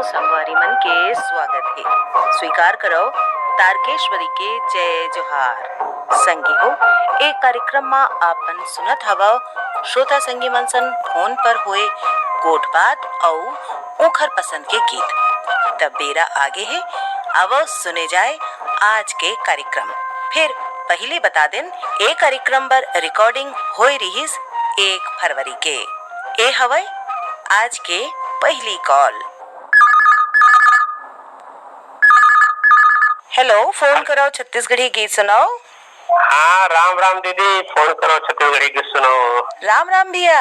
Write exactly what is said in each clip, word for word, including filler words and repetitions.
संगवारी मन के स्वागत हे। स्वीकार करव तारकेश्वरी के जय जोहार। संगी हो, ए कार्यक्रम म आपन सुनत हवव श्रोता संगी मन सन फोन पर होए गोठ बात अउ ओखर पसंद के गीत। त बेरा आगे हे, आवव सुने जाए आज के कार्यक्रम। फिर पहिले बता देन, ए कार्यक्रम बर recording होए रिहिस एक फरवरी के। ए हवय आज के पहिली call। हेलो, फोन करव छत्तीसगढ़ी गीत सुनव। हाँ, राम राम दीदी, फोन करव छत्तीसगढ़ी गीत सुनव। राम राम भैया।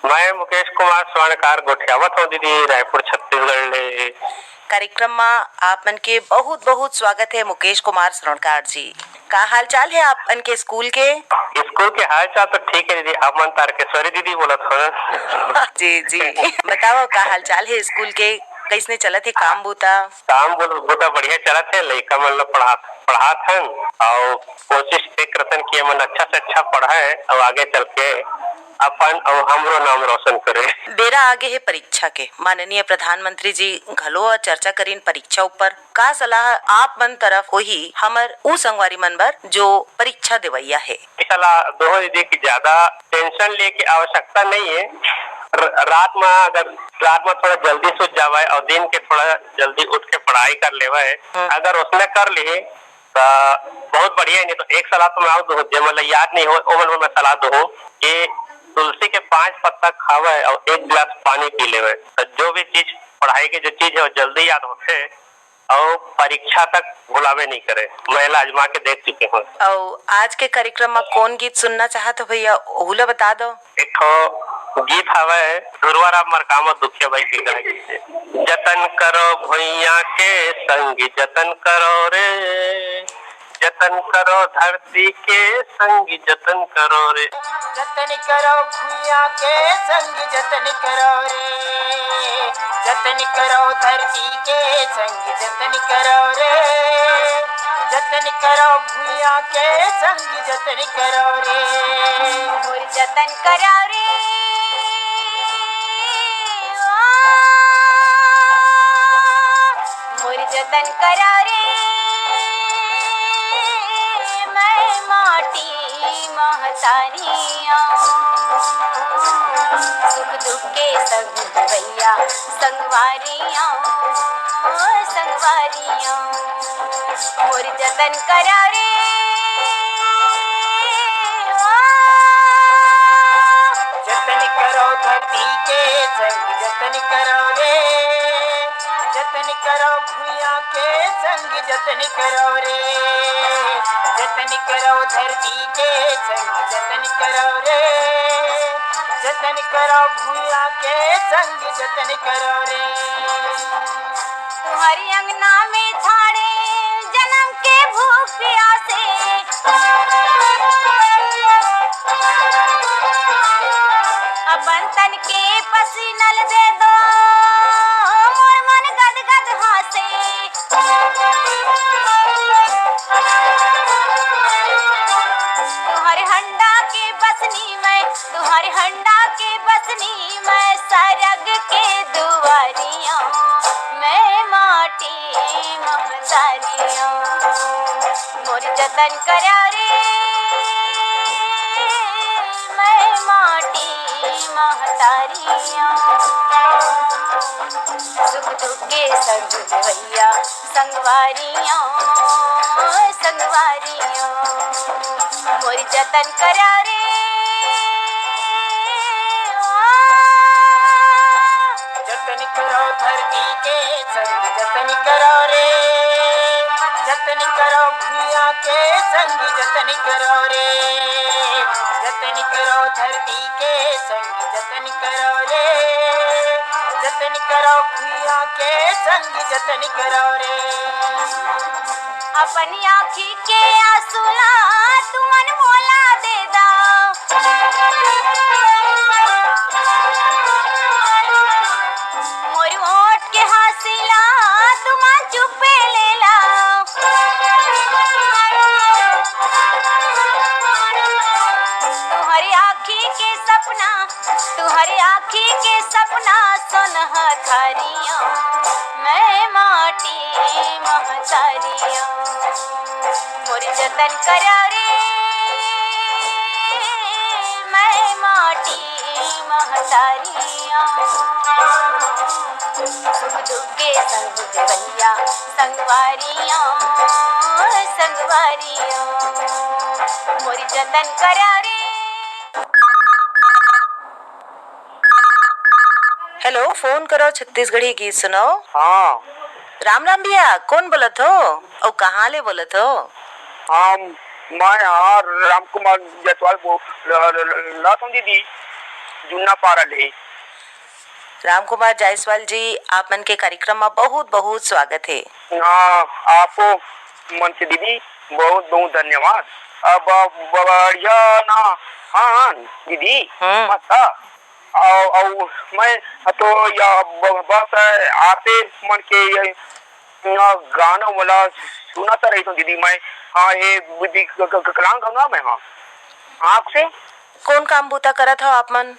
मैं मुकेश कुमार स्वर्णकार गोठियावत हूँ दीदी, रायपुर छत्तीसगढ़ ले। कार्यक्रम मा आप मन के बहुत बहुत स्वागत हे मुकेश कुमार स्वर्णकार जी। का हाल चाल हे आप मन के स्कूल के? स्कूल के हाल चाल तो ठीक हे दीदी, आप मन तारकेश्वरी दीदी बोलत हो ना? जी जी, बताओ का हाल चाल हे स्कूल के, कैसने चलत हे काम बूता? काम बोल बूता बढ़िया चलत हे, लइका मन ला पढ़ात पढ़ात हन अउ कोशिश ये करथन कि ये मन अच्छा से अच्छा पढ़े अउ आगे चल के अपन अउ हमरो नाम रोशन करे। बेरा आगे हे परीक्षा के, माननीय प्रधानमंत्री जी घलो चर्चा करिन परीक्षा ऊपर। का सलाह आप मन तरफ होही हमर उ संगवारी मन बर जो परीक्षा देवइया हे? सलाह दोहन दीदी कि ज्यादा tension लेके आवश्यकता नहीं है। र-, रात में अगर रात में थोड़ा जल्दी सो जावे और दिन के थोड़ा जल्दी उठ के पढ़ाई कर लेवे, हम्म। अगर उसने कर ली तो बहुत बढ़िया है। नहीं तो एक सलाह तो मैं और दूँ, जे मतलब याद नहीं हो, वो मतलब मैं सलाह दूँ कि तुलसी के पाँच पत्ता खावे और एक गिलास पानी पी लेवे, तो जो भी चीज पढ़ाई के जो चीज है वो जल्दी याद होते और परीक्षा तक भुलावे नहीं करे। मैं ला आजमा के देख चुके हूँ। अउ आज के कार्यक्रम में कौन गीत सुनना चाहत हो भैया, ओहू ला बता दो। एक ठो गीत हवे धुरवा राम मरकाम दुखिया भाई के गाए गीत हे। जतन करो भुइयां के संगी जतन करो रे, जतन करो धरती के संगी जतन करो रे। जतन करो भुइयां के संगी जतन करो रे, जतन करो धरती के संगी जतन करो रे, जतन करो भुइयां के संगी जतन करो रे। मोर जतन करो रे, ओ, मोर जतन करो रे, मैं माटी महतारी अउ। सुख दुख के संग भैया संगवारी अउ, संगवारी अउ। मोर जतन करो रे, ओ। जतन करो धरती के संग जतन करो रे, जतन करो भुइयां के संग जतन करो रे, जतन करो धरती के संग जतन करो रे, जतन करो भुइयां के संग जतन करो रे। तुम्हारी अंगना में झाड़े जन्म के भूख प्यासे, अपन तन के पसीनल दे दो, मोर मन गदगद हासे। तुहर हंडा के बसनी मैं, तुहर हंडा के बसनी मैं, सरग के दुआरियों मैं माटी महतारियों। मोर जतन करा रे, मैं माटी महतारियों। सुख दुख के संग भैया संगवारियों, संगवारियों। मोर जतन करा रे, ओ। जतन करो धरती के संग जतन करो रे, जतन करो भुइयां के संग जतन करो रे, जतन करो धरती के संग जतन करो रे, जतन करो भुइयां के संग जतन करो रे। अपन आँखी के आंसू ला तुमन मोला दे दा, मोर ओठ के हासिला तुमन चुपे ले ला। तुहरे आँखी के सपना, तुहरे आँखी के सपना सोनहा थारियों। महतारिया, मोर जतन करा रे, मैं माटी महतारिया। सुख दुख के संग देवैया, संगवारिया, संगवारिया, मोर जतन करा रे। हेलो, फोन करो छत्तीसगढ़ी गीत सुनो। हाँ। राम राम भैया, कौन बोलत हो? अउ कहाँ ले बोलत हो? हाँ, मैं हाँ राम कुमार जायसवाल बोल ल- ल- ल- लत हूँ दीदी, जुन्ना पारा ले। राम कुमार जायसवाल जी, आप मन के कार्यक्रम में बहुत बहुत स्वागत है। हाँ, आपो मन के दीदी बहुत बहुत धन्यवाद। अब बढ़िया ना? हाँ हाँ, दीदी। हम्म। मस्त। अउ, अउ मैं तो या ब-, बस आपे मन के ये ना गाना वाला सुनत रहिथों दीदी मैं। हाँ, ये बुद्धि क-, क-, क-, कलांग गंगा में हाँ। आँख से। कौन काम बूता करत हो आप मन?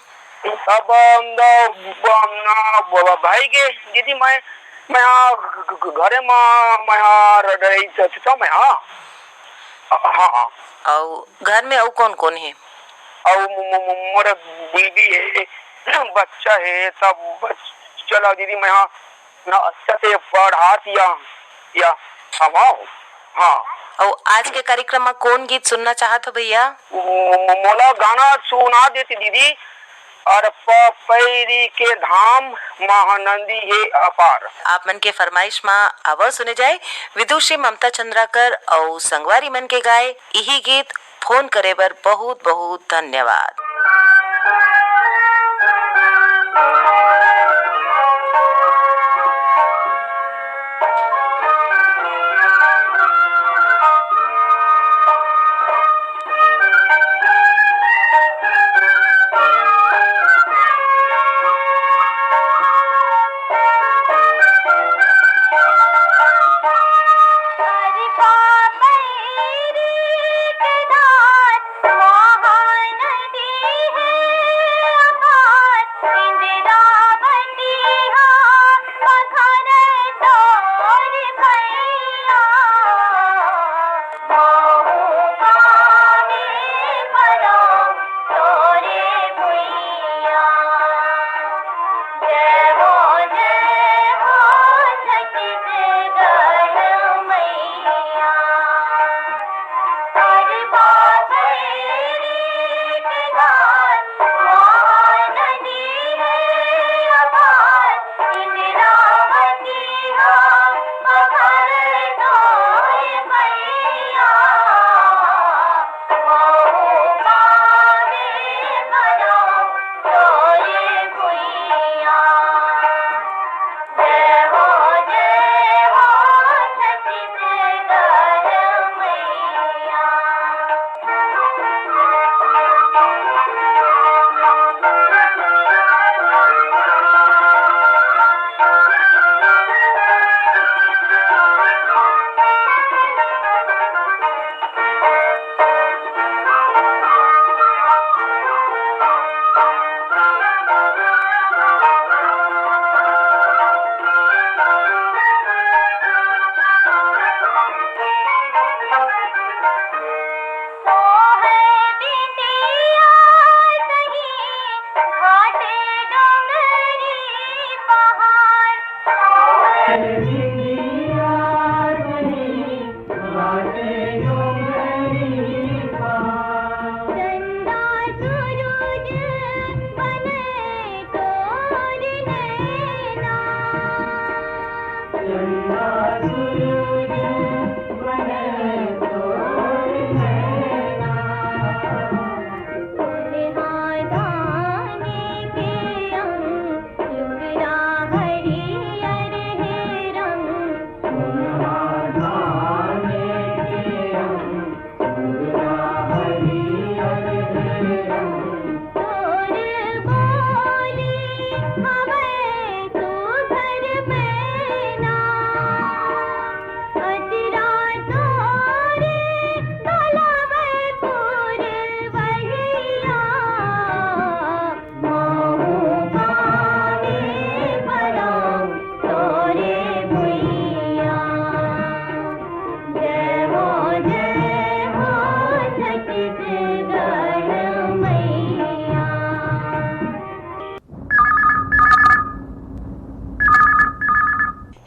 अब, अम, द-, ब-, ना, ब-, ब-, भाई के दीदी मैं, मैं हाँ, घ-, घ-, घ-, घरे में मैं हाँ र-, रही च-, च-, मैं हाँ। हाँ, हाँ। अउ घर में अउ कौन कौन है? अउ मो-, मो-, मो-, मोर बीबी है, बच्चा है, सब बच-, चला दीदी, मैं हाँ ना अच्छा से पढ़ात या, या हवाओ। हाँ। अउ आज के कार्यक्रम में कौन गीत सुनना चाहत हो भैया? मो-, मो-, मोला गाना सुना देती दीदी, अरे प-, पैरी के धाम महानंदी हे अपार। आप मन के फरमाइश मा आवव सुने जाए विदुषी ममता चंद्राकर अउ संगवारी मन के गाए इही गीत। फोन करे बर बहुत बहुत धन्यवाद।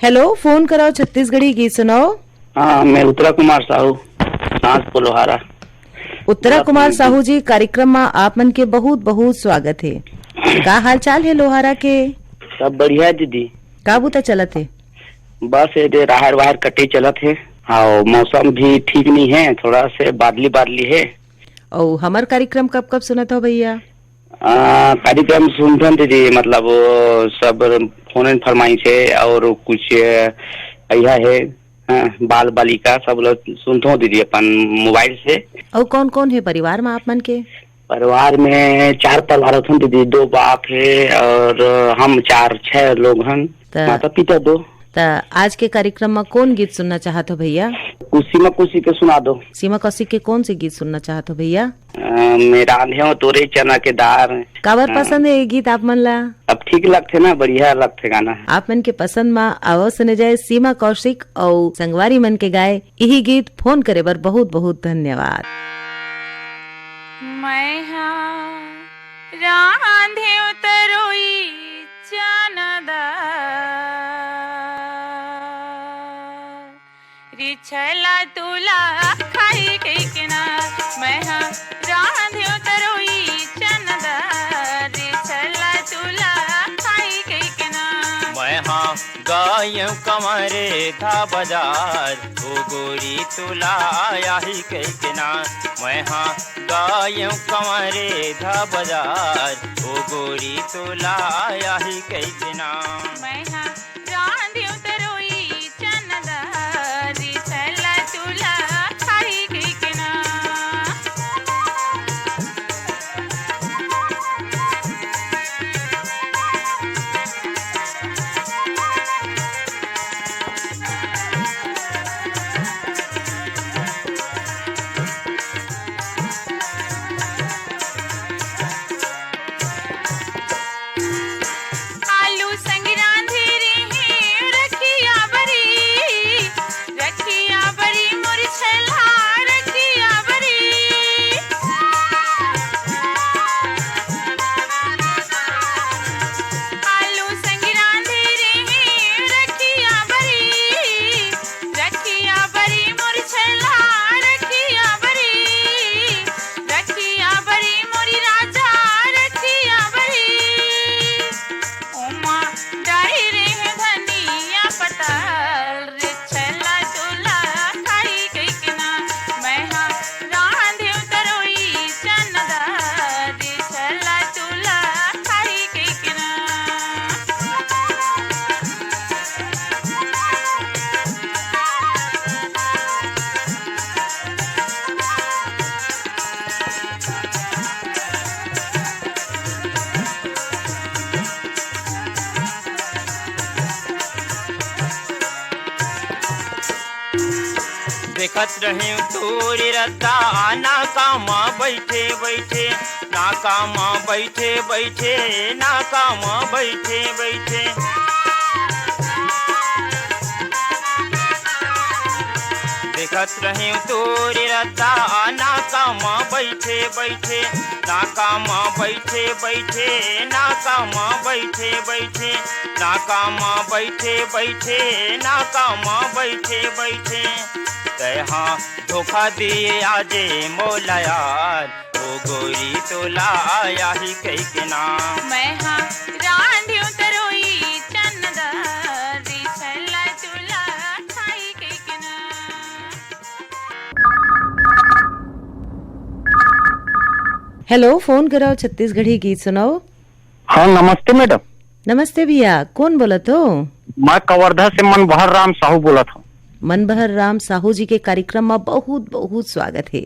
हेलो, फोन कराओ छत्तीसगढ़ी गीत सुनाओ। हाँ, मैं उत्तरा कुमार साहू, सांस पोलोहारा। उत्तरा कुमार साहू जी, कार्यक्रम में आप मन के बहुत बहुत स्वागत है। का हाल चाल है लोहारा के? सब बढ़िया है दीदी। का बूता चलत है? बस ये दे राहर वाहर कटे चलत है। हाँ, मौसम भी ठीक नहीं है, थोड़ा से बादली बादली है। और हमार कार्यक्रम कब कब सुनत हो भैया? आ, कार्यक्रम सुनथन दीदी, मतलब, वो सब फोन इन फरमाइश है और कुछ, अ, यह है, हाँ, बाल बालिका सब लोग सुनथो दीदी अपन मोबाइल से। और कौन कौन है परिवार में आप मन के? परिवार में चार परिवार होथन दीदी, दो बाप है और हम चार, छह लोग हन, त माता पिता दो। त आज के कार्यक्रम में कौन गीत सुनना चाहत हो भैया? कुछ सीमा कौशिक के सुना दो। सीमा कौशिक के कौन से गीत सुनना चाहत हो भैया? अ, मैं रांधेव तोरे चना के दार। काबर हाँ। पसंद है ये गीत आप मन ला? अब ठीक लगथे ना, बढ़िया लगथे गाना। आप मन के पसंद मा आवो सुने जाए सीमा कौशिक अउ संगवारी मन के गाए यही गीत। फोन करे बर बहुत बहुत धन्यवाद। मैं हा रांधेव तरोई चना दार। रे छला तुला खाई कहिके ना, मैं हा रांधेव तरोई चना दार। रे छला तुला खाई कहिके ना। मैं हा गायेव कंवरे धा बजार, ओ गोरी तुला आही कहिके ना। मैं हा गायेव कंवरे धा बजार, ओ गोरी तुला आही कहिके ना। मैं हा रांधेव तरोई चना दार, रे छला तुला खाई कहिके ना। आलू संग रांधे रेहेंव रखिया बरी, रखिया बरी मोर छला रखिया बरी। आलू संग रांधे रेहेंव रखिया बरी, रखिया बरी मोर छला रखिया बरी, रखिया बरी मोरी राजा रखिया बरी। ओमा डारे रेहेंव धनिया पताल, रे छला तुला खाई कहिके ना। मैं हा रांधेव तरोई चना दार, रे छला तुला खाई कहिके ना। देखत रहेंव तोरे रद्दा, नाका म बइठे बइठे, नाका म बइठे बइठे, नाका म बइठे बइठे। देखत रहेंव तोरे रद्दा, नाका म बइठे बइठे, नाका म बइठे बइठे, नाका म बइठे बइठे, नाका म बइठे बइठे, नाका म बइठे बइठे। तैं हा धोखा दिए आजे मोला यार, ओ गोरी तोला आही कहिके ना। मैं हा रांधेव तरोई चना दार, रे छला तुला खाई कहिके ना। हेलो, फोन कराओ, छत्तीसगढ़ी गीत सुनाओ। हाँ, नमस्ते मैडम। नमस्ते भैया, कौन बोलत हो? मैं कवर्धा से मनबहर राम साहू बोलत हूँ। मनबहर राम साहू जी के कार्यक्रम में बहुत बहुत स्वागत है।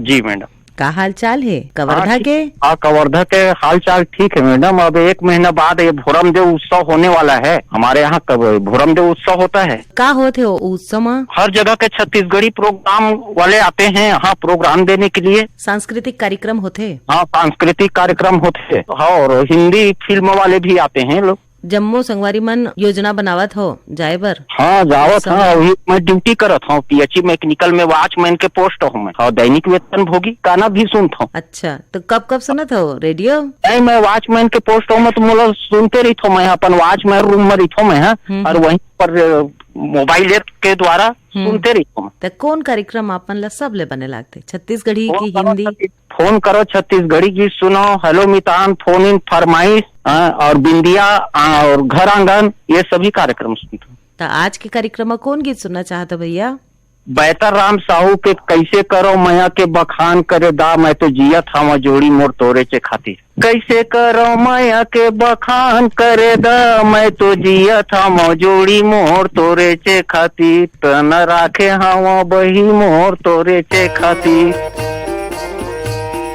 जी मैडम। का हाल चाल है कवर्धा हाँ, के? हाँ, कवर्धा के हाल चाल ठीक है मैडम। अब एक महीना बाद ये भोरमदेव उत्सव होने वाला है। हमारे यहाँ कब भोरमदेव उत्सव होता है? का होत है वो उत्सव में? हर जगह के छत्तीसगढ़ी प्रोग्राम वाले आते हैं यहाँ प्रोग्राम देने के लिए। सांस्कृतिक कार्यक्रम होथे? हाँ, सांस्कृतिक कार्यक्रम होथे। हाँ, और हिंदी फिल्म वाले भी आते हैं लोग। जम्मो संगवारी मन योजना बनावत हो जाए बर? हाँ, जावत हूँ। अभी मैं ड्यूटी करत हूँ, पीएचई मैकेनिकल में वॉचमैन के पोस्ट हूँ मैं। हाँ, दैनिक वेतन भोगी, गाना भी सुनत हूँ। अच्छा, तो कब कब सुनत हो रेडियो? नहीं, मैं वॉचमैन के पोस्ट हूँ मैं, तो मोला सुनते रहित हूँ मैं, अपन वॉचमैन रूम में रहित हूँ मैं, हाँ। हम्म, और हम्म। वहीं पर, अ, मोबाइल ऐप के द्वारा हम्म। सुनते रहित हूँ मैं। तो कौन कार्यक्रम आपन ला सबले बने लागथे, छत्तीसगढ़ी फोन की करो हिंदी? छत्तीस-, फोन करो छत्तीसगढ़ी गीत सुनो, हेलो मितान, फोन इन फरमाइश, हाँ, और बिंदिया, हाँ, और घर आंगन, ये सभी कार्यक्रम सुनता हूँ। तो आज के कार्यक्रम में कौन गीत सुनना चाहता भैया? बैतर राम साहू के कैसे करो मया के बखान करे दा, मैं तो जियत हवं जोड़ी मोर तोरे चे खातिर। कैसे करो मया के बखान करे दा, मैं तो जियत हवं जोड़ी मोर तोरे चे खातिर। तन राखे हवं बही मोर तोरे चे खातिर।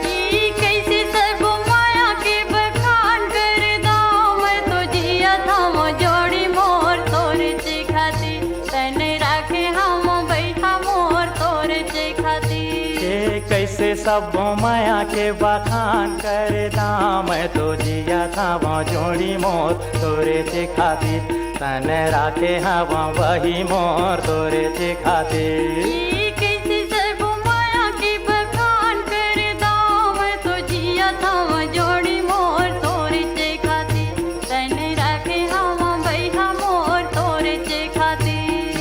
ई कैसे सब मया के बखान करे दा, मैं तो जियत हवं जोड़ी मोर तोरे चे खातिर। तन राखे हवं बही मोर तोरे चे खातिर। ए, कैसे सब मया के बखान करे दा, मैं तो जियत हवं जोड़ी मोर तोरे चे खातिर। तन राखे हवं बही मोर तोरे चे खातिर। ई कैसे सब मया के बखान करे दा, मैं तो जियत हवं जोड़ी मोर तोरे चे खातिर। तन राखे हवं बही मोर तोरे चे खातिर।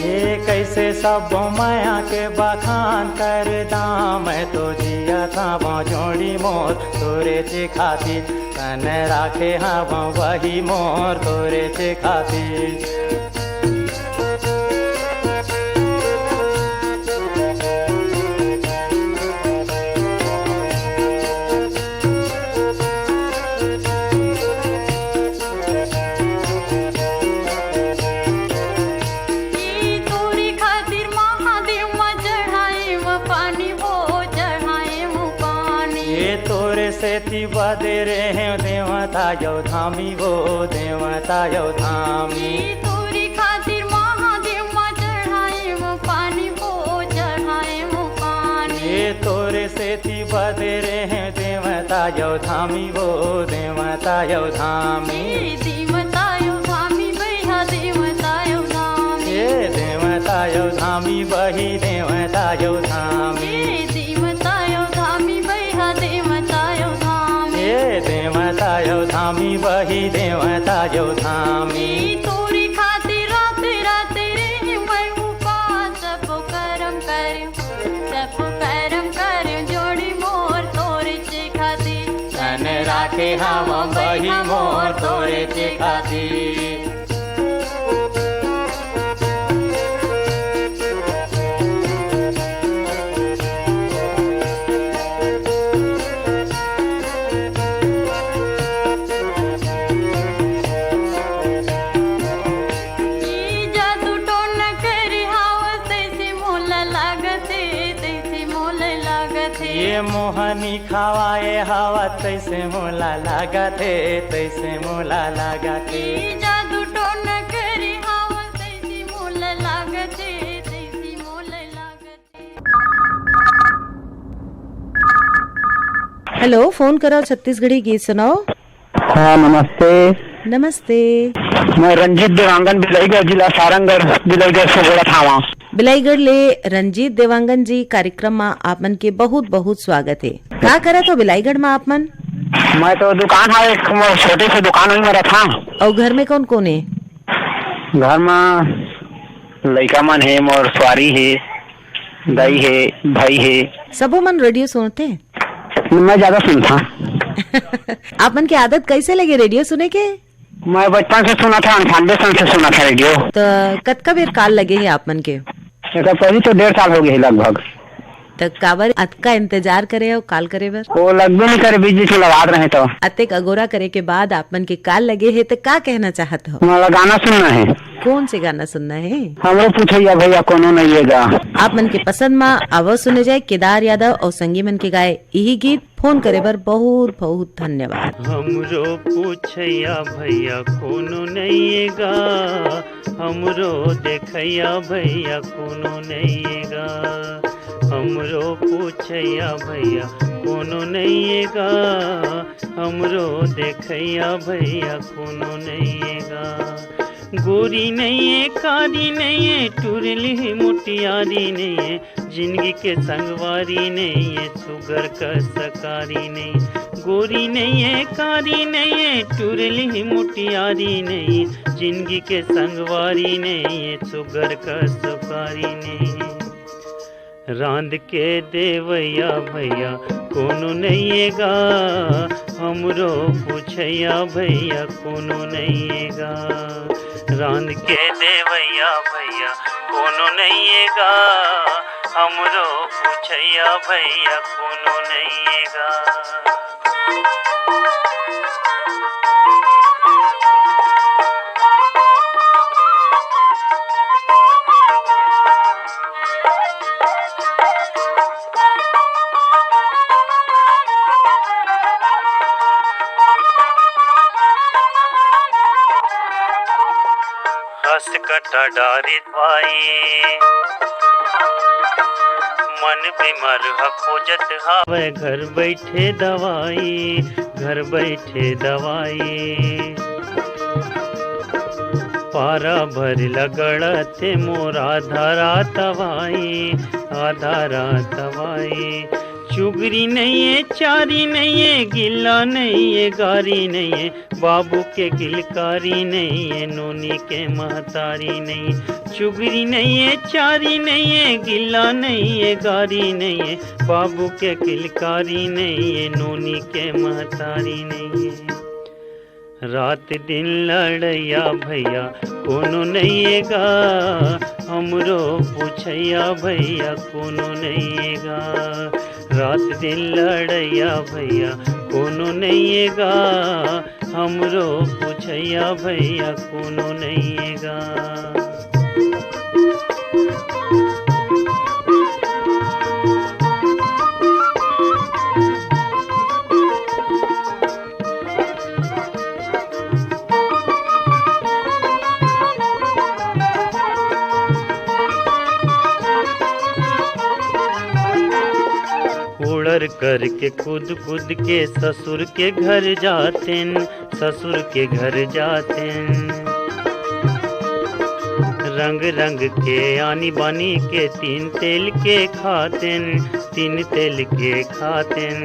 ए, कैसे सब मया के बखान करे दा, मैं तो जियत हवं जोड़ी मोर तोरे चे खातिर। तन राखे हवं बही मोर तोरे चे खातिर। ई तोरे खातिर महादेव म चढ़ाए म पानी हो, चढ़ाए म पानी। ये तोरे सेती बदे रेहेंव देवता अयोधामी हो, देवता अयोधामी। ई तोरे खातिर महादेव म चढ़ाए म पानी हो, चढ़ाए म पानी। ये तोरे सेती बदे रेहेंव देवता अयोधामी हो, देवता अयोधामी। ए देवता अयोधामी बही देवता अयोधामी। ए देवता अयोधामी बही देवता अयोधामी। ए देवता अयोधामी बही देवता अयोधामी। ए देवता अयोधामी बही देवता अयोधामी। ए तोरे खातिर रात रात रेहेंव मैं उपास, सबो करम करेंव, सबो करम करेंव जोड़ी मोर तोरे चे खातिर। तन राखे हवं बही मोर तोरे चे खातिर। ई जादू टोना करे हवस, तैसे मोला लागत हे, तैसे मोला लागत हे। ये मोहनी खवाए हवस, तैसे मोला लागत हे, तैसे मोला लागत हे। ई जादू टोना करे हवस, तैसे मोला लागत हे, तैसे मोला लागत हे। हेलो, फोन करो छत्तीसगढ़ी गीत सुनाओ। हाँ, नमस्ते। नमस्ते। मैं रंजीत देवांगन, बिलाईगढ़ जिला, सारंगढ़, बिलाईगढ़ से बोलत हवं। बिलाईगढ़ ले रंजीत देवांगन जी, कार्यक्रम मा आप मन के बहुत बहुत स्वागत हे। का करत हो बिलाईगढ़ मा आप मन? मैं तो दुकान है एक, मोर छोटे से दुकान वही में रखा। अउ घर में कौन कौन हे? घर में लइका मन हे, मोर सुवारी हे, दाई हे, भाई हे। सबो मन रेडियो सुनथे? मैं ज्यादा सुनता। आप मन के आदत कैसे लगे रेडियो सुने के? मैं बचपन से सुनत हंव, अंठानबे सन से सुनत हंव रेडियो। त कतका बेर काल लगे हे आप मन के? एकर पहली तो डेढ़ साल हो गए हे लगभग। त काबर अतका इंतजार करे हो काल करे बर? वो लगबे नहीं करे, बीच बीच में लगात रहे तो। अतेक अगोरा करे के बाद आप मन के काल लगे हे, त का कहना चाहत हो? मोला गाना सुनना हे। कौन से गाना सुनना हे? हमरो पूछैया भैया कोनो नहीं ये गा। आप मन के पसंद मा आवो सुने जाए केदार यादव अउ संगी मन के गाए इही गीत। फोन करे बर बहुत बहुत धन्यवाद। हमरो पूछैया भैया कोनो नइये गा, हमरो देखैया भैया कोनो नइये गा, हम हमरो पूछैया भैया कोनो नइये गा, हमरो देखैया भैया कोनो नइये गा। गोरी नइये, कारी नइये, टुरली मुटियारी नइये, जिंदगी के संगवारी नइये, सुगर कस कारी नइये। गोरी नइये, कारी नइये, टुरली मुटियारी नइये, जिंदगी के संगवारी नइये, सुगर कस कारी नइये। रांध के देवैया भैया कोनो नइये गा, हमरो पूछैया भैया कोनो नइये गा। रांध के देवैया भैया कोनो नइये गा, हमरो पूछैया भैया कोनो नइये गा। हस कटा डारित भाई, मन बीमार ह खोजत हावय घर बैठे दवाई, घर बैठे दवाई। पारा भर लगड़त हे मोर आधा रात भाई, आधा रात भाई। चुगरी नइये, चारी नइये, गिल्ला नइये, गारी नइये, बाबू के किलकारी नइये, नोनी के महतारी नइये। चुगरी नइये, चारी नइये, गिल्ला नइये, गारी नइये, बाबू के किलकारी नइये, नोनी के महतारी नइये। रात दिन लड़ैया भैया कोनो नइये गा, हमरो पूछैया भैया कोनो नइये गा। रात दिन लड़ैया भैया कोनो नइये गा, हमरो पूछैया भैया कोनो नइये गा। उड़र करके कूद कूद के ससुर के घर जातेन, ससुर के घर जातेन। रंग रंग के आनी बानी के तीन तेल के खातेन, तीन तेल के खातेन।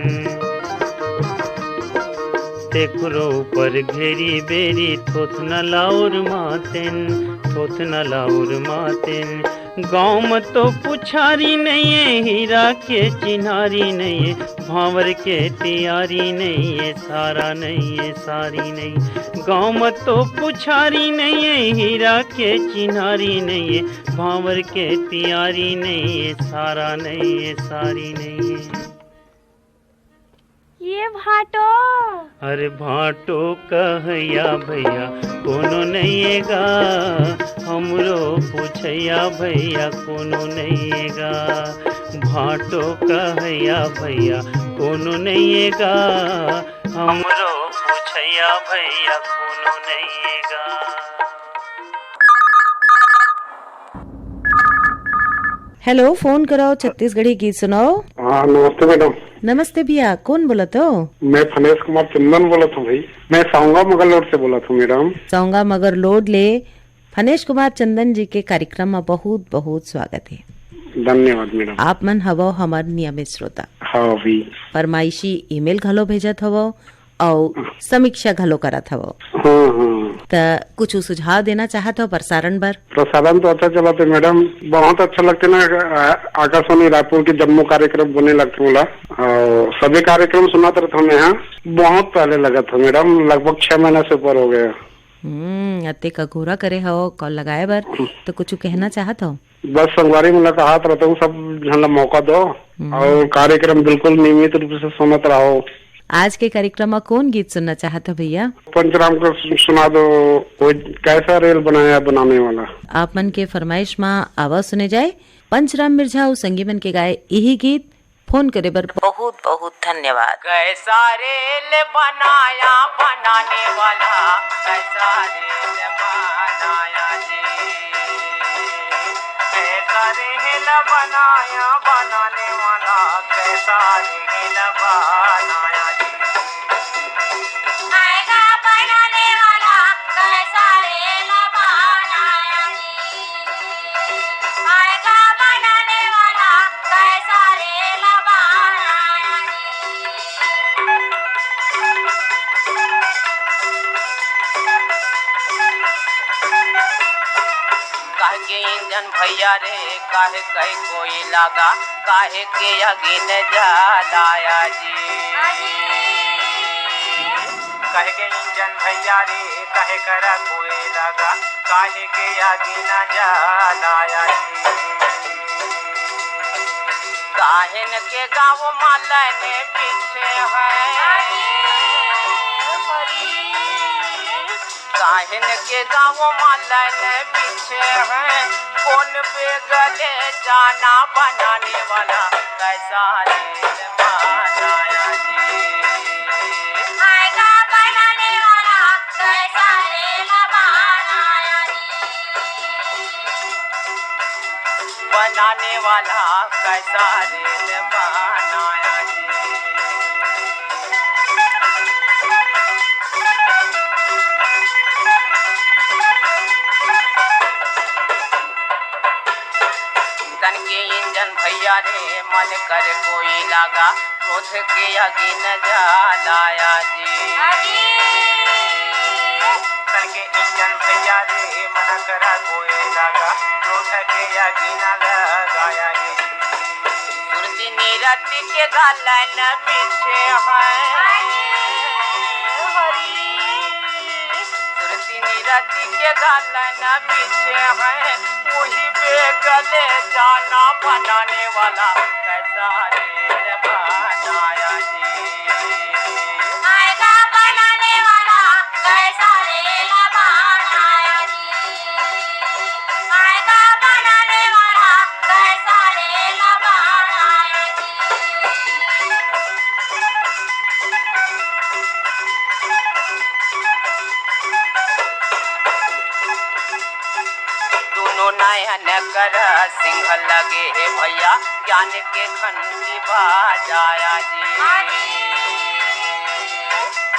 तेखरो ऊपर घेरी बेरी थोथना लाउर मातेन, थोथना लाउर मातेन। गाँव म तो पुछारी नइये, हीरा के चिन्हारी नइये, भांवर के तियारी नइये, सारा नइये, सारी नइये। गाँव म तो पुछारी नइये, हीरा के चिन्हारी नइये, भांवर के तियारी नइये, सारा नइये, सारी नइये। ये भांटो। अरे भांटो कहैया भैया कोनो नइये गा, हमरो पूछैया भैया कोनो नइये गा। भांटो कहैया भैया कोनो नइये गा, हमरो पूछैया भैया कोनो नइये गा। हेलो, फोन कराओ, छत्तीसगढ़ी गीत सुनाओ। हाँ, नमस्ते मैडम। नमस्ते भैया, कौन बोलत हो? मैं फनेश कुमार चंदन बोलत हूँ भाई। मैं सौंगा मगर लोड से बोलत हूँ मैडम। सौंगा मगर लोड ले फनेश कुमार चंदन जी के कार्यक्रम में बहुत बहुत स्वागत है। धन्यवाद मैडम। आप मन हवो हमार नियमित श्रोता। हाँ भाई। फरमाइशी ईमेल घलो भेजत हवो, अउ समीक्षा घलो करत हवो। हाँ, हाँ। त कुछ सुझाव देना चाहत हो प्रसारण बर? प्रसारण तो अच्छा चलत हे मैडम, बहुत अच्छा लगथे ना, आ-, आकाशवाणी रायपुर के जम्मो कार्यक्रम बने लगथे मोला, अउ सभी कार्यक्रम सुनत रहत हूँ मैं। हाँ, बहुत पहले लगत हे मैडम, लगभग छह महीना से ऊपर हो गया। हम्म, अतेक अघोरा करे हव कॉल लगाए बर, तो कुछ कहना चाहत हो? बस संगवारी मन ला कहत रहत हूँ, सब झन ला मौका दो हम्म। अउ कार्यक्रम बिल्कुल नियमित रूप से सुनत रहो। आज के कार्यक्रम में कौन गीत सुनना चाहत हो भैया? पंचराम का सु-, सुना दो, कोई कैसा रेल बनाया बनाने वाला। आप मन के फरमाइश में आवा सुने जाए पंचराम मिर्झा अउ संगी मन के गाए यही गीत। फोन करे बर बहुत बहुत धन्यवाद। कैसा रेल बनाया बनाने वाला, कैसा रेल बनाया जी, कैसा रेल बनाया बनाने वाला कैसा रेल बनाया जी। आएगा बनाने वाला कैसा रेल बनाया जी। आएगा बनाने वाला कैसा रेल बनाया जी। काहे के इंजन भैया रे, काहे कई कोई लगा, काहे के आगी न जलाया जी। काहे के इंजन भैया रे, काहे करा कोई लगा, काहे के आगी न जलाया जी। काहेन के गाँव मा लाइन बिछे हैं। काहेन के गाँव मा लाइन बिछे हैं। कोन बेगले जाना बनाने वाला कैसा रेल बनाया जी। आएगा बनाने वाला कैसा रेल बनाया जी। बनाने वाला कैसा रेल बनाया जी। तन के इंजन भैया रे, मन कर कोई लागा, क्रोध के आगी न जलाया जी। तन के इंजन भैया रे, मन कर कोई लागा, क्रोध के आगी न लगाया जी। सुरती निरति के गालन बिछे हैं। हरी सुरती निरति के गालन बिछे हैं। वही बेगले जाना बनाने वाला कैसा रेल बनाया जी। आएगा बनाने वाला कैसा रेल बनाया जी। आएगा बनाने वाला कैसा रेल बनाया जी। दोनों नयन कर सिंह लगे हे भैया, ज्ञान के घंटी बजाया जी।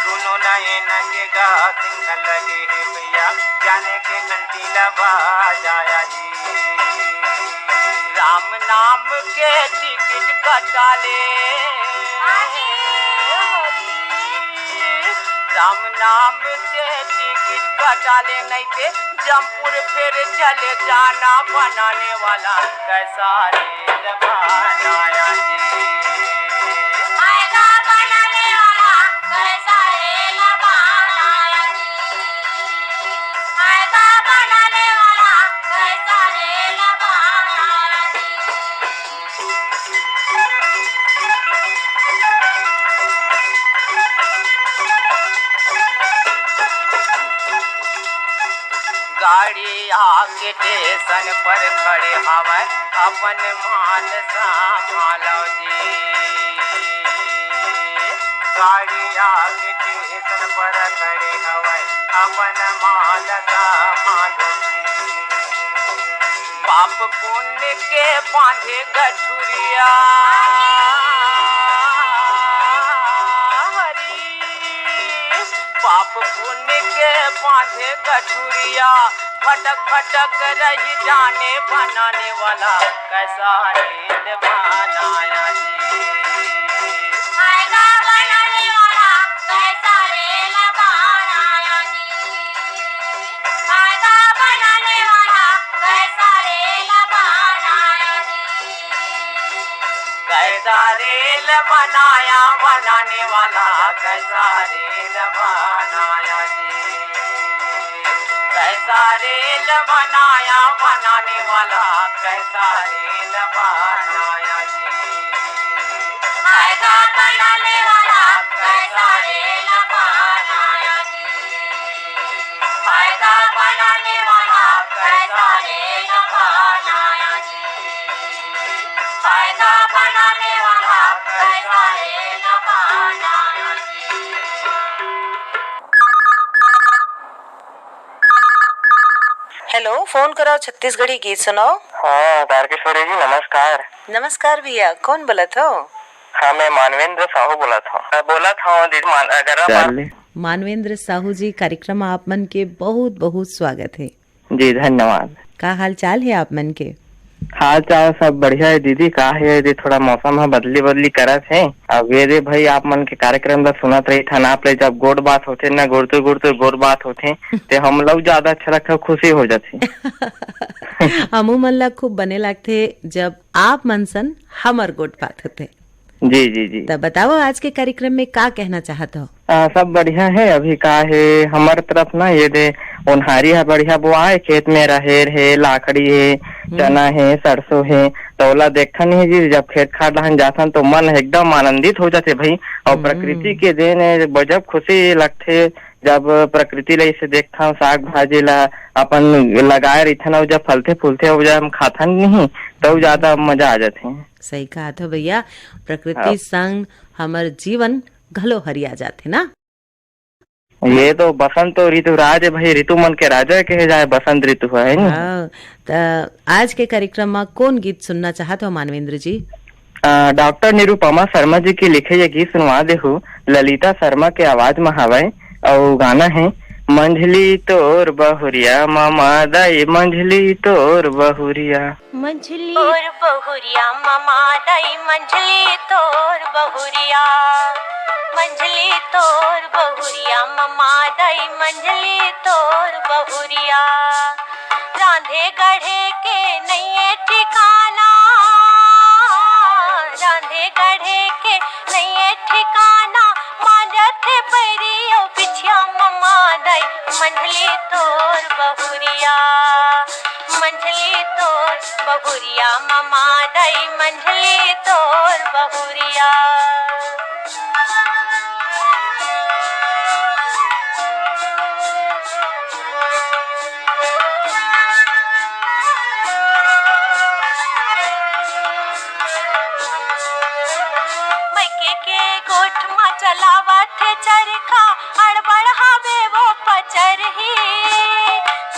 दोनों नयन के गा सिंह लगे हे भैया, ज्ञान के घंटी ला बजाया जी। राम नाम के टिकट कटा ले। राम नाम के टिकट कटा ले, नहीं ते जमपुर फिर चले जाना बनाने वाला कैसा रेल बनाया जी। आएगा बनाने वाला कैसा रेल बनाया जी। आएगा बनाने वाला कैसा रेल बनाया जी। गाड़ी आके स्टेशन पर खड़े हवय, अपन माल संभालो जी। गाड़ी आके स्टेशन पर खड़े हवय, अपन माल संभालो जी। पाप पुण्य के बांधे गठुरिया। हरी पाप पुण्य के बांधे गठुरिया, भटक भटक रही जाने बनाने वाला कैसा रेल बनाया जी। आएगा बनाने वाला कैसा रेल बनाया जी। आएगा बनाने वाला कैसा रेल बनाया जी। कैसा रेल बनाया बनाने वाला, कैसा रेल बनाया जी। कैसा रेल बनाया बनाने वाला, कैसा रेल बनाया जी। आएगा बनाने वाला कैसा रेल बनाया जी। फायदा बनाने वाला कैसा रेल बनाया जी। फायदा बनाने वाला कैसा रेल बनाया जी। हेलो, फोन कराओ छत्तीसगढ़ी गीत सुनाओ। हाँ, तारकेश्वरी जी, नमस्कार। नमस्कार भैया, कौन बोलत हो? हाँ, मैं मानवेंद्र साहू बोलत हूँ। अ, बोलत हूँ दीदी, मान-, अगर आप चाले। मानवेंद्र साहू जी, कार्यक्रम आप मन के बहुत बहुत स्वागत है। जी, धन्यवाद। का हाल चाल है आप मन के? हाल चाल सब बढ़िया है दीदी। का है दीदी, थोड़ा मौसम ह बदली बदली करत हे। अब ये दे भाई, आप मन के कार्यक्रम ला सुनत रहिथन, आप ले जब गोठ बात होथे ना, गुड़तुर गुड़तुर गोठ बात होथे, ते हमला ज्यादा अच्छा लगथे, खुशी हो जाथे। हमू मन ला खूब बने लगथे, जब आप मन सन हमर गोठ बात होथे। जी, जी, जी। त बताओ, आज के कार्यक्रम में का कहना चाहत हो? आ, सब बढ़िया है। अभी का है, हमर तरफ ना ये दे ओन्हारी ह बढ़िया बोआए, खेत में रहेर है, लाखड़ी है, हम्म। चना है, सरसों है, त ओला देखथन ही जी, जब खेत खार डहन जाथन तो मन एकदम आनंदित हो जाथे भाई। और हम्म। प्रकृति के देन है, गजब खुशी लगथे जब प्रकृति ला इसे देखथन, साग भाजी ला अपन लगाए रहिथन, और जब फलथे फूलथे, और जब हम खाथन नहीं, तो हम्म। ज्यादा मजा आ जाथे। सही कहा था भैया, प्रकृति हाँ। संग हमर जीवन घलो हरिया जाथे ना। ये तो बसंत ऋतु राज है भाई, ऋतु मन के राजा कहे जाए बसंत ऋतु है, है नी? हाँ, त आज के कार्यक्रम में कौन गीत सुनना चाहत हो मानवेंद्र जी? अ, डॉक्टर निरुपमा शर्मा जी के लिखे ये गीत सुनवा देहू, ललिता शर्मा के आवाज में हवय, अउ गाना है, मंझली तोर बहुरिया ममा दाई, मंझली तोर बहुरिया। मंझली तोर बहुरिया ममा दाई, मंझली तोर बहुरिया, मंझली तोर बहुरिया ममा दाई, मंझली तोर बहुरिया। रांधे गढ़े के नइये ठिकाना, रांधे गढ़े के नइये ठिकाना, मांजथे पैरी अउ बिछिया ममा दाई, मंझली तोर बहुरिया, मंझली तोर बहुरिया ममा दाई, मंझली तोर बहुरिया। मइके के गोठ म चलावत हे चरखा, अड़बड़ हावे वो पचरही।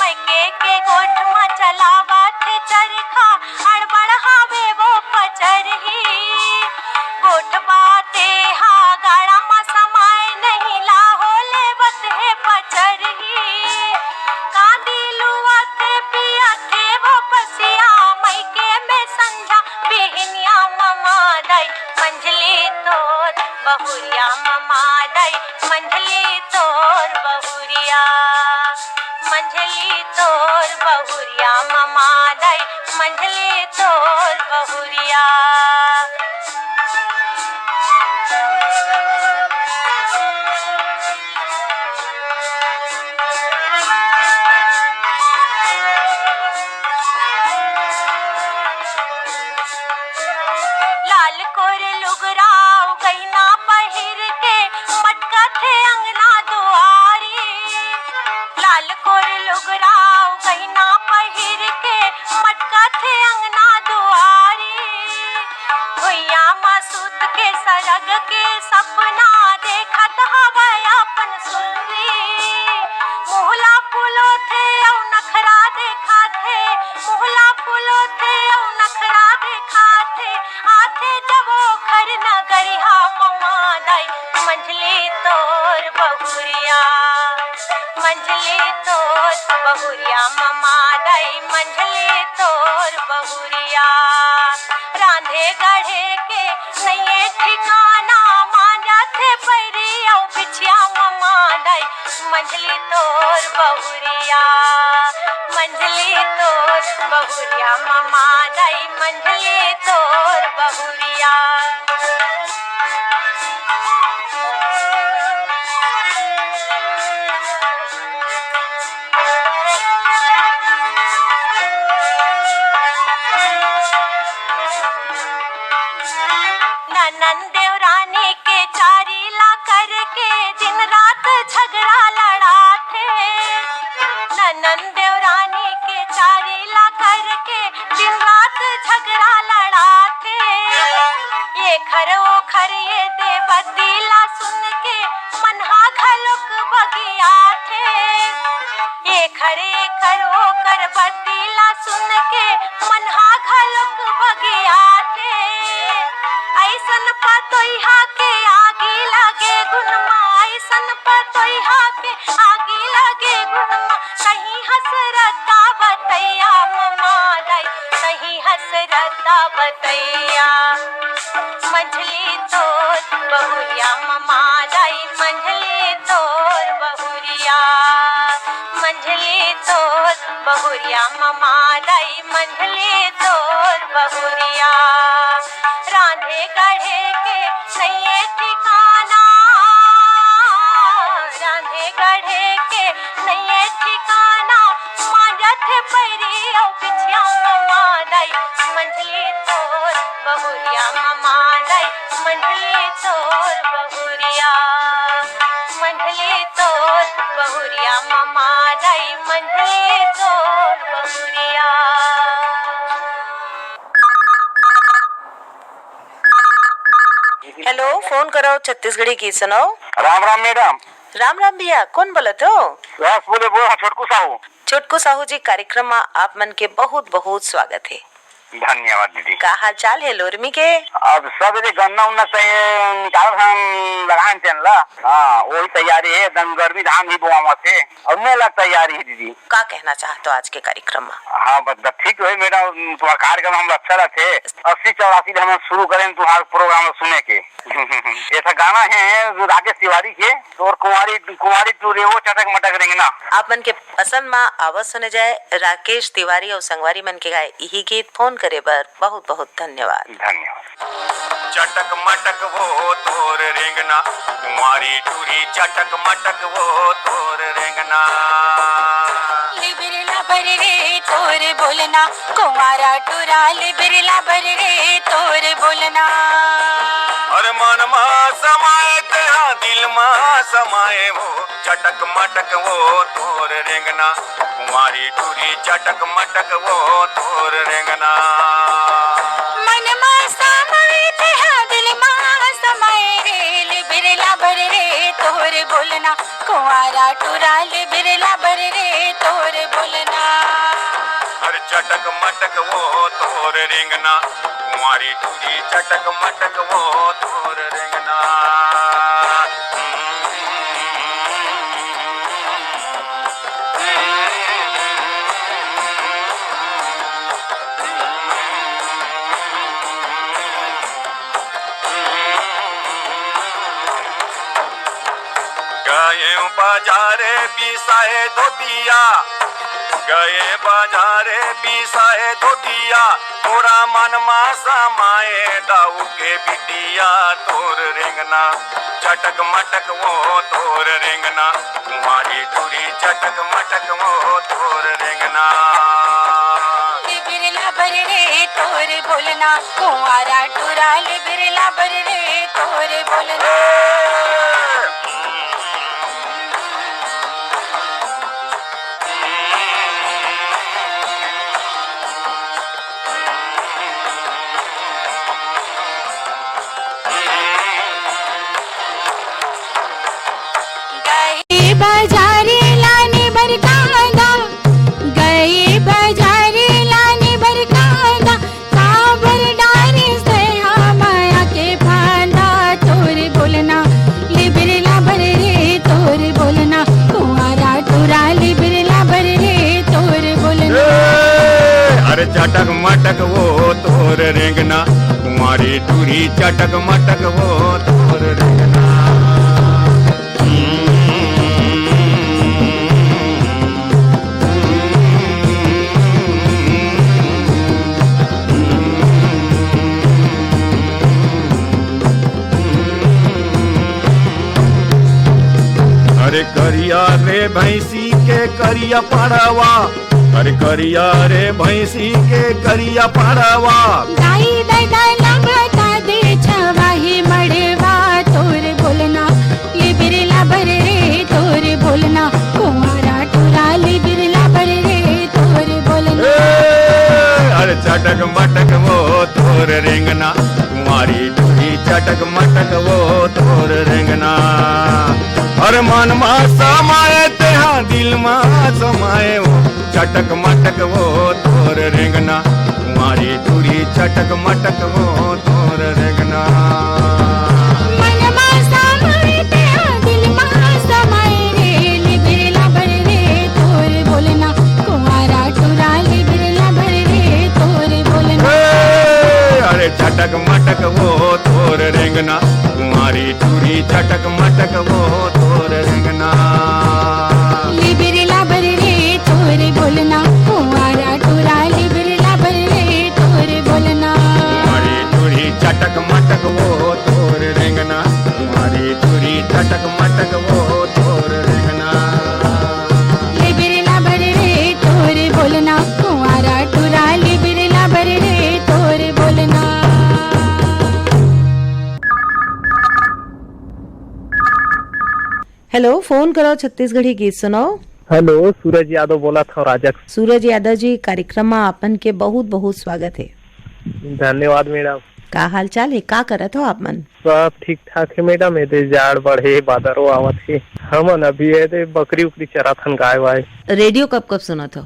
मइके के गोठ म चलावत हे चरखा, अड़बड़ हावे वो पचरही। गोठ बाते हा गाड़ा म समाय नहीं, लाहो लेवत हे पचरही। कांदी लुवत हे पियत हे वो पसिया, मइके में संझा बिहनिया ममा दाई, मंझली तोर बहुरिया ममा दाई, मंझली तोर बहुरिया, मंझली तोर बहुरिया ममा दाई, मंझली तोर बहुरिया। लाल कोर लुगरा अउ गहना पहिर के मटकत हे अंगना दुआरी। लाल कोर लुगरा अउ गहना पहिर के मटकत हे अंगना दुआरी। भुइयां म सूत के सरग के सपना देखत हवय अपन सुरती। मुहला फुलोथे अउ नखरा देखाथे, मुहला फुलोथे अउ नखरा देखाथे। आथे जब ओखर नगरिहा ममा दाई, मंझली तोर बहुरिया, मंझली तोर बहुरिया ममा दाई, मंझली तोर बहुरिया। रांधे गढ़े के नइये ठिकाना, मांजथे पैरी अउ बिछिया ममा दाई, मंझली तोर बहुरिया, मंझली तोर बहुरिया ममा दाई, मंझली तोर बहुरिया। ननंद देवरानी के चारी ला करके दिन रात झगड़ा लड़ाथे। ननंद देवरानी के चारी ला करके दिन रात झगड़ा लड़ाथे। ये खर ओ खर ये दे बदीला सुन के मनहा घलोक बगियाथे। ये खर ए खर ओ कर बदीला सुन के मनहा पतोइहा के आगी लगे गुन मा, अइसन पतोइहा के आगी लगे गुन मा। कहीं हसरत का बतैया ममा दाई, कहीं हसरत का बतैया। मंझली तोर बहुरिया ममा दाई, मंझली तोर बहुरिया। मंझली तोर बहुरिया ममा दाई, मंझली तोर बहुरिया। रांधे गढ़े के नइये ठिकाना, रांधे गढ़े के नइये ठिकाना। मांजत पैरी अउ बिछिया ममा दाई, मंझली तोर बहुरिया ममा दाई, मंझली तोर बहुरिया। मंझली तोर बहुरिया ममा दाई, मंझली तोर बहुरिया। हेलो, फोन करो, छत्तीसगढ़ी गीत सुनाओ। राम राम मैडम। राम राम भैया, कोन बोलत हो? बस बोले, बोल, हाँ, छोटकू साहू। छोटकू साहू जी, कार्यक्रम में आप मन के बहुत बहुत स्वागत है। धन्यवाद दीदी। का हाल चाल है लोरमी के? अब सब ये गन्ना उन्ना से निकाल हम लगान चल ला। हाँ, वही तैयारी है, दम गर्मी धान ही बोआवत है। अउ मैं ला तैयारी है दीदी। का कहना चाहत हो आज के कार्यक्रम में? हाँ, बस, बस ठीक है मैडम, तुम्हारा कार्यक्रम हम अच्छा लगथे। अस्सी चौरासी ले हम शुरू करें तुम्हारा प्रोग्राम सुने के। ऐसा गाना है जो राकेश तिवारी के, और कुंवारी, कुंवारी टूरी वो चटक मटक रेंगना। आप मन के पसंद मा आवाज सुने जाए राकेश तिवारी और संगवारी मन के गाए यही गीत। फोन करे बर बहुत बहुत धन्यवाद। धन्यवाद। चटक मटक वो तोर रेंगना, कुंवारी टूरी चटक मटक वो तोर रेंगना। लिबिर लबर रे तोर बोलना, कुंवारा टूरा लिबिर लबर रे तोर बोलना। अरे मन मा समाए तेहा दिल मा समाए वो, चटक मटक वो तोर रेंगना, कुंवारी टूरी चटक मटक वो तोर रेंगना। मन मा समाए तेहा दिल मा समाए रे, लिबिर लबर रे तोर बोलना, कुंवारा टूरा लिबिर लबर रे तोर बोलना। अरे चटक मटक वो तोर रेंगना, कुंवारी टूरी चटक मटक वो तोर रेंगना। गए बाजारे बिसाए धोतिया, गए बाजारे बिसाए धोतिया, तोरा मन मा समाए दाऊ के बिटिया तोर रेंगना, चटक मटक वो तोर रेंगना, कुंवारी टूरी चटक मटक वो तोर रेंगना। लिबिर लबर रे तोर बोलना, कुंवारा टूरा लिबिर लबर रे तोर बोलना। गए बाजारे लाने बर कांदा, गए बाजारे लाने बर कांदा, काबर डारिस दया माया के फांदा तोर बोलना, लिबिर लबर रे तोर बोलना, कुंवारा टूरा लिबिर लबर रे तोर बोलना। ए, अरे चटक मटक वो तोर रेंगना, कुंवारी टूरी चटक मटक वो तोर रेंगना। अरे करिया रे भैंसी के करिया पड़वा, अरे करिया रे भैंसी के करिया पड़वा। दाई दाई दाई ला बता दे छवा ही मड़वा तोर बोलना, लिबिर लबर रे तोर बोलना, कुंवारा टूरा लिबिर लबर रे तोर बोलना। ए, अरे चटक मटक वो तोर रेंगना, कुंवारी टूरी चटक मटक वो तोर रेंगना। अरे मन मा समाए तेहा दिल मा समाए वो, चटक मटक वो तोर रेंगना, कुंवारी टूरी चटक मटक वो तोर रेंगना। चटक मटक वो तोर रेंगना, कुंवारी टूरी चटक मटक वो तोर रेंगना। लिबिर लाबर रे तोर बोलना, कुंवारा टूरा लिबिर लाबर रे तोर बोलना। कुंवारी टूरी चटक मटक वो तोर रेंगना, कुंवारी टूरी चटक मटक वो तोर रेंगना। लिबिर लाबर रे तोर बोलना, कुंवारा टूरा लिबिर लाबर रे तोर बोलना। हेलो, फोन करो छत्तीसगढ़ी गीत सुनाओ। हेलो, सूरज यादव बोलत हव राजक। सूरज यादव जी, कार्यक्रम में आपन के बहुत बहुत स्वागत है। धन्यवाद मैडम। का हाल चाल है, का करत हो आप मन? सब ठीक ठाक है मैडम, एदे जाड़ बढ़े, बादरो आवत है। हमन अभी एदे बकरी उकरी चराथन, गाय वाय। रेडियो कब कब सुनत हो?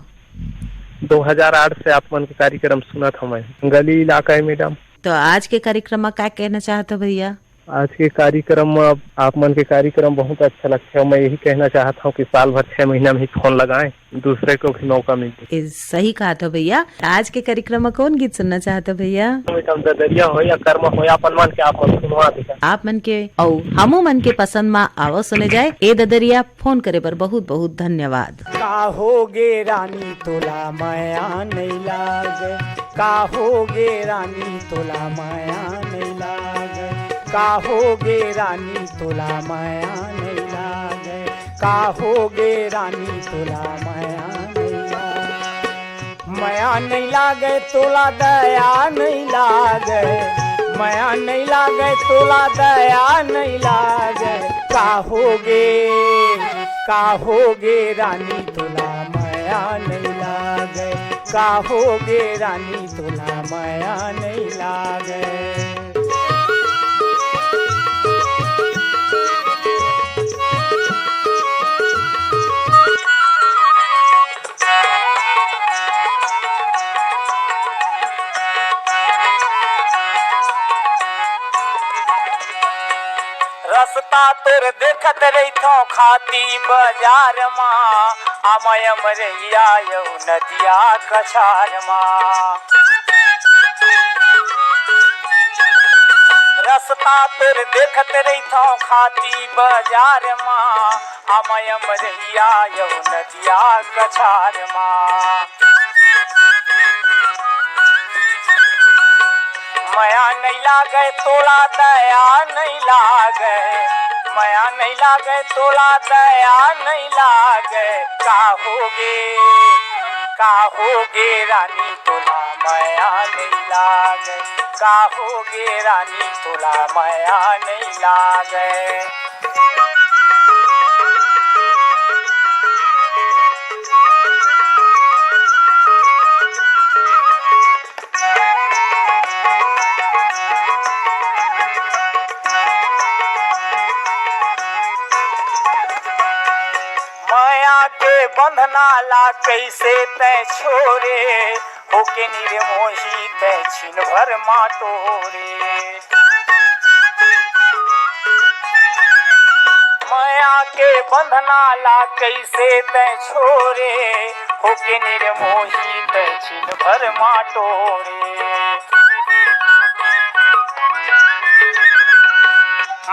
दो हज़ार आठ से आप मन के कार्यक्रम सुनत हवं मैं। गली इलाका है मैडम। तो आज के कार्यक्रम में का कहना चाहत हो भैया? आज के कार्यक्रम में आप, आप मन के कार्यक्रम बहुत अच्छा लगथे। मैं यही कहना चाहत हूँ कि साल भर छह महीना में ही फोन लगाएं, दूसरे को भी मौका मिले। ए, सही कहा था भैया। आज के कार्यक्रम में कौन गीत सुनना चाहत हो भैया? मैडम, ददरिया हो या कर्मा हो, अपन मन के आप मन सुनवा देता। आप मन के अउ हमू मन के पसंद में आवो सुने जाए। ए ददरिया, फोन करे बर बहुत बहुत धन्यवाद। का होगे रानी तोला मया नइ लागे, का होगे रानी तोला मया नइ लागे, का होगे रानी तोला मया नइ लागे, का होगे रानी तोला मया नइ लागे। मया नइ लागे तोला दया नइ लागे, मया नइ लागे तोला दया नइ लागे। का होगे, का होगे रानी तोला मया नइ लागे, का होगे रानी तोला मया नइ लागे। रस्ता तोर देखत रहिथौं खाती बजार मा, अमय अमरैया अउ नदिया कछार मा। रस्ता तोर देखत रहिथौं खाती बजार मा, अमय अमरैया अउ नदिया कछार मा। मया नइ लागे तोला दया नइ लागे, मया नइ लागे तोला दया नइ लागे। का होगे, का होगे रानी तोला मया नइ लागे, का होगे रानी तोला मया नइ लागे। मया के बंधना ला कइसे तैं छोरे, होके निर्मोही तैं छिन भर मा टोरे। मया के बंधना ला कइसे तैं छोरे, होके निर्मोही तैं छिन भर मा टोरे।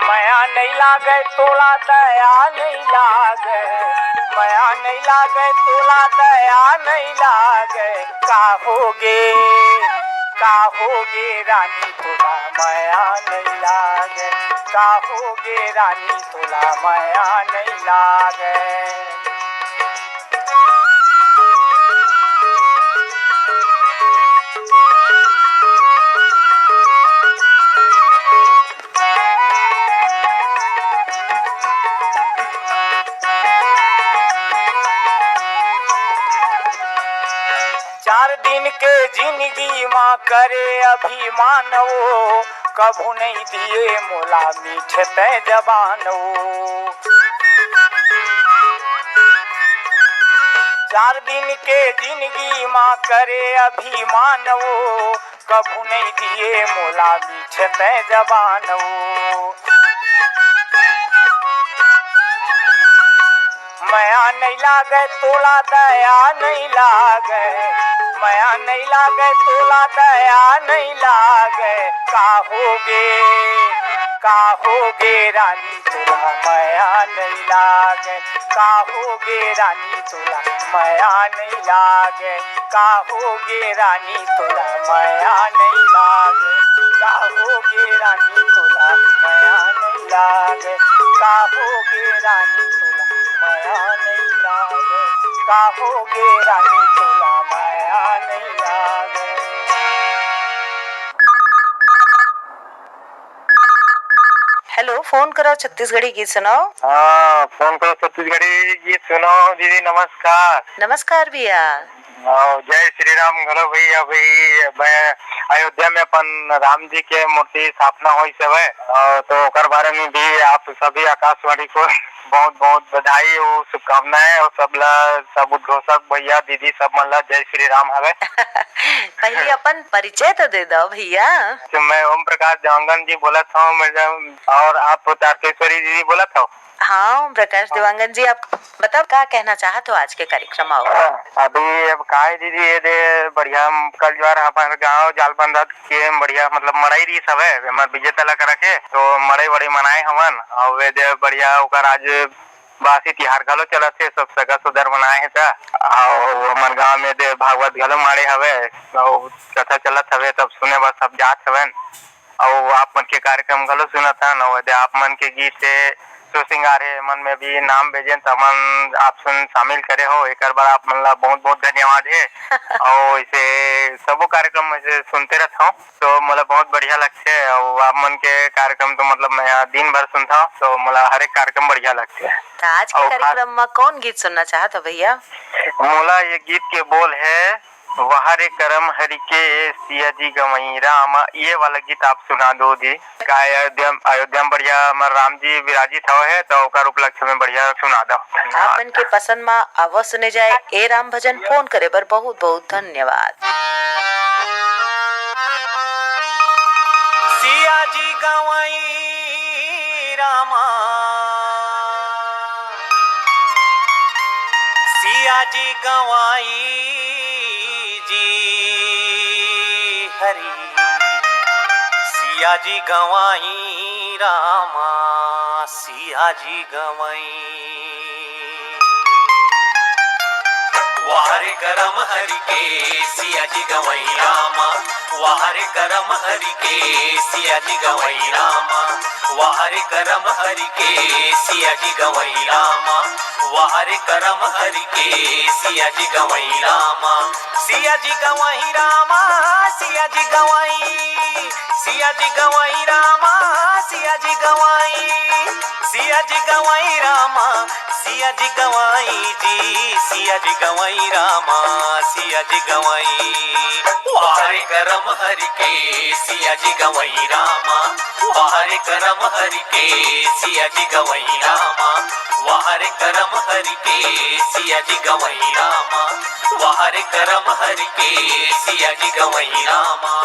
मया नइ लागे तोला दया नइ लागे, मया नइ लागे तोला दया नइ लागे। का होगे, का होगे रानी तोला मया नइ लागे, का होगे रानी तोला मया नइ लागे। चार दिन के जिंदगी मा करे अभिमान वो, कभू नइ दिए मोला मीठ तैं जबान वो। चार दिन के जिंदगी मा करे अभिमान वो, कभू नइ दिए मोला मीठ तैं जबान वो। मया नइ लागे तोला दया नइ लागे, मया नइ लागे तोला दया नइ लागे, का होगे, का होगे रानी तोला मया नइ लागे, का होगे रानी तोला मया नइ लागे, का होगे रानी तोला मया नइ लागे, का होगे रानी तोला मया नइ लागे, का होगे रानी तोला मया नइ लागे, का होगे रानी तोला मया नइ लागे। हेलो, फोन करो छत्तीसगढ़ी गीत सुनाओ। हाँ, फोन करो छत्तीसगढ़ी गीत सुनाओ दीदी, नमस्कार। नमस्कार भैया। अउ जय श्री राम घलो भैया। भाई, मैं अयोध्या में अपन राम जी के मूर्ति स्थापना होइस हवय, अउ तो ओकर बारे में भी आप सभी आकाशवाणी को बहुत बहुत बधाई अउ शुभकामनाएं, अउ सब ला, सब उद्घोषक भैया दीदी सब मन ला जय श्री राम हवे। पहली अपन परिचय तो दे दो भैया। तो मैं ओम प्रकाश देवांगन जी बोलत हूँ मैडम, और आप तारकेश्वरी दीदी बोलत हो? हाँ, ओम प्रकाश देवांगन जी, आप बताओ, का कहना चाहत हो आज के कार्यक्रम में? अभी अब का है दीदी, ये दे बढ़िया, कल जो हमारे गांव जालबंदा के बढ़िया, मतलब, मड़ई रहिस हवे, हमर विजय तला करा के, तो मड़ई वड़ई मनाए हवन, अउ ये दे बढ़िया ओकर आज बासी तिहार घलो चलत हे, सब सगा सुदर मन आए हे त, अउ हमर गांव में दे भागवत घलो माड़े हवे, अउ कथा चलत हवे, तब सुने बर सब जात हवन। अउ आप मन के कार्यक्रम घलो सुनत हन, अउ यदि आप मन के गीत हे, सुर श्रृंगार हे, मन में भी नाम भेजेन, त मन आप सुन शामिल करे हो, एकर बर आप मन ला बहुत-बहुत धन्यवाद हे। अउ इसे सबो कार्यक्रम में से सुनते रहत हूँ, तो मोला बहुत बढ़िया लगथे। अउ आप मन के कार्यक्रम तो मतलब मैं दिन भर सुनता हूँ, तो मोला हर एक कार्यक्रम बढ़िया लगथे। त आज के अउ खास कार्यक्रम में कौन गीत सुनना चाहत हो भैया? मोला ये गीत के बोल है, वाह रे करम हरि के सिया जी गंवई रामा, ये वाला गीत आप सुना दो जी। का अयोध्या, अयोध्या में बढ़िया हमर राम जी विराजित हवे है, तो ओकर उपलक्ष्य में बढ़िया सुना दो। आप मन के पसंद मा आवो सुने जाए। ए राम भजन फोन करे बर बहुत बहुत धन्यवाद। सिया जी गंवई रामा, सिया जी गंवई जी हरी, सिया जी गंवई रामा, सिया जी गंवई। वाह रे करम हरि के सिया जी गंवई रामा, वाह रे करम हरि के सिया जी गंवई रामा, वाह रे करम हरि के सिया जी गंवई रामा, वाह रे करम हरि के सिया जी गंवई रामा, सिया जी गंवई रामा, सिया जी गंवई, सिया जी गंवई रामा, सिया जी गंवई, सिया जी गंवई रामा, सिया जी गंवई जी, सिया जी गंवई रामा, सिया जी गंवई। वाह रे करम हरि के सिया जी गंवई रामा, वाह रे करम हरि के सिया जी गंवई रामा, वाह रे करम हरि के सिया जी गंवई रामा, वाह रे करम हरि के सिया जी गंवई रामा।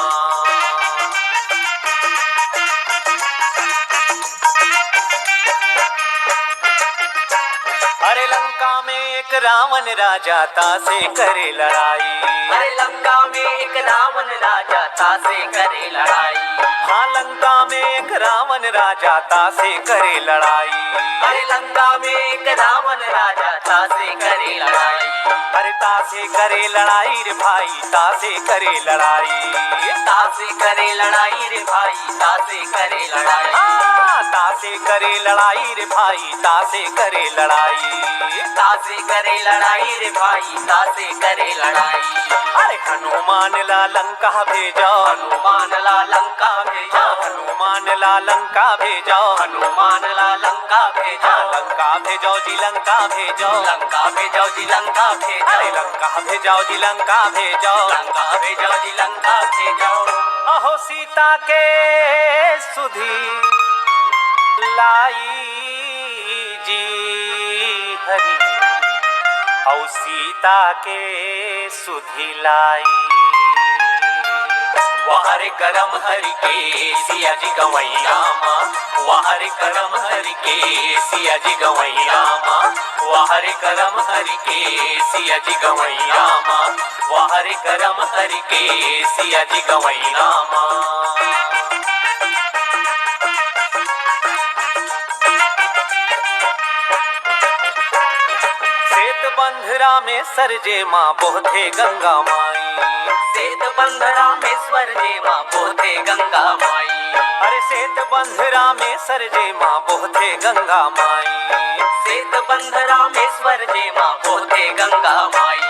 अरे लंका में एक रावण राजा तासे करे लड़ाई। अरे लंका में एक रावण राजा तासे करे लड़ाई। हाँ, लंका में एक रावण राजा तासे करे लड़ाई। अरे लंका में एक रावण राजा तासे करे लड़ाई। अरे तासे करे लड़ाई रे भाई, तासे करे लड़ाई। तासे करे लड़ाई रे भाई, तासे करे लड़ाई। हाँ, तासे करे लड़ाई रे भाई, तासे करे लड़ाई। तासे करे लड़ाई रे भाई, तासे करे लड़ाई। अरे हनुमान ला लंका भेजो, हनुमान ला लंका भेजो, हनुमान ला लंका भेजो, हनुमान ला लंका भेजो, लंका भेजो जी, लंका भेजो, लंका भेजो जी, लंका भेजो, अरे लंका भेजो जी, लंका भेजो, लंका भेजो जी, लंका भेजो। अहो सीता के सुधि लाई जी हरि, अहो सीता के सुधि लाई। वाह रे करम हरि के सिया जी गवई रामा, वाह रे करम हरि के सिया जी गवई रामा, वाह रे करम हरि के सिया जी गवई रामा, वाह रे करम हरि के सिया जी गवई रामा। सेत बंध रामेश्वर जेमा बोहथे गंगा माई। सेत बंध रामेश्वर जेमा बोहथे गंगा माई। अरे सेत बंध रामेश्वर जेमा बोहथे गंगा माई। सेत बंध रामेश्वर जेमा बोहथे गंगा माई।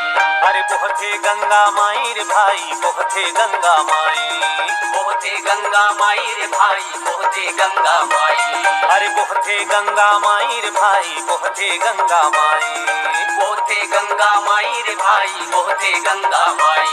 अरे बोहथे गंगा माई रे भाई, बोहथे गंगा माई। बोहथे गंगा माई रे भाई, बोहथे गंगा माई। अरे बोहथे गंगा माई रे भाई, बोहथे गंगा माई। बोहथे गंगा माई रे भाई, बोहथे गंगा माई।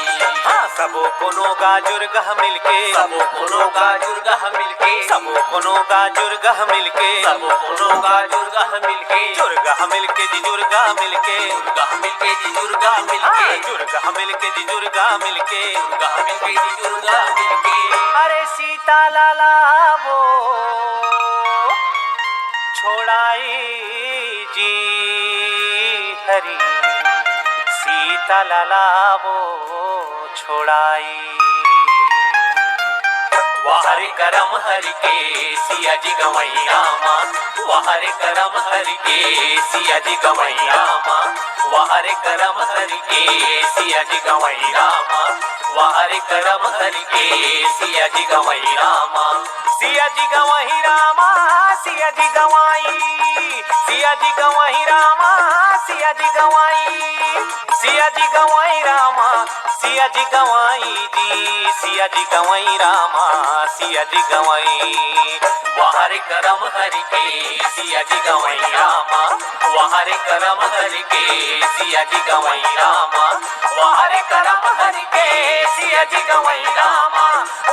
हाँ, सबो कोनो गा जुर्गा मिलके। सबो कोनो गा जुर्गा मिलके। सबो कोनो गा जुर्गा मिलके। सबो कोनो गा जुर्गा मिलके। जुर्गा मिलके जी, जुर्गा मिलके। जुर्गा मिलके जी, जुर्गा मिलके। हाँ, जुर्गा मिलके जी, जुर्गा मिलके। दुर्गा मिलके जी, दुर्गा मिलके। अरे सीता लाला वो छोड़ाई जी हरि, सीता लाला वो छोड़ाई। वाह रे करम हरि के सिया जी गवई रामा, वाह रे करम हरि के सिया जी गवई रामा, वाह रे करम हरि के सिया जी गवई रामा, वाह रे करम हरि के सिया जी गवई रामा। सिया जी गवई रामा, सिया जी गवई, सिया जी गवई रामा, सिया जी गवई, सिया जी गवई रामा, सिया जी गवई जी, सिया जी गवई रामा, सिया जी गवई। वाह रे करम हरि के सिया जी गवई रामा, वाह रे करम हरि के सिया जी गवई रामा, वाह रे करम हरि के सिया जी गवई रामा,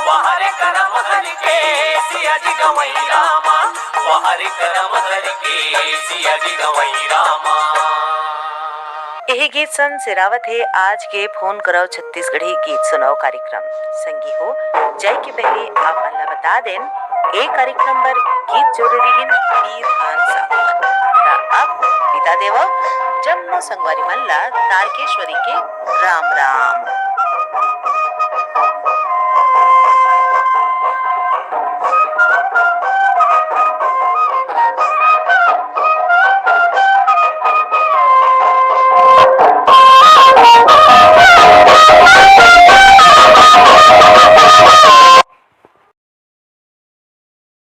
वाह रे करम हरि के सिया जी गवई रामा, वाह रे करम हरि के सिया जी गवई रामा। यही गीत सन सिरावत हे आज के फोन करव छत्तीसगढ़ी गीत सुनाव कार्यक्रम। संगी हो, जाय के पहले आप मन ला बता देन, ए कार्यक्रम बर गीत जोड़े रिहिन पीर खान साहू मन। त अब विदा देवव जम्मो संगवारी मन ला तारकेश्वरी के राम राम।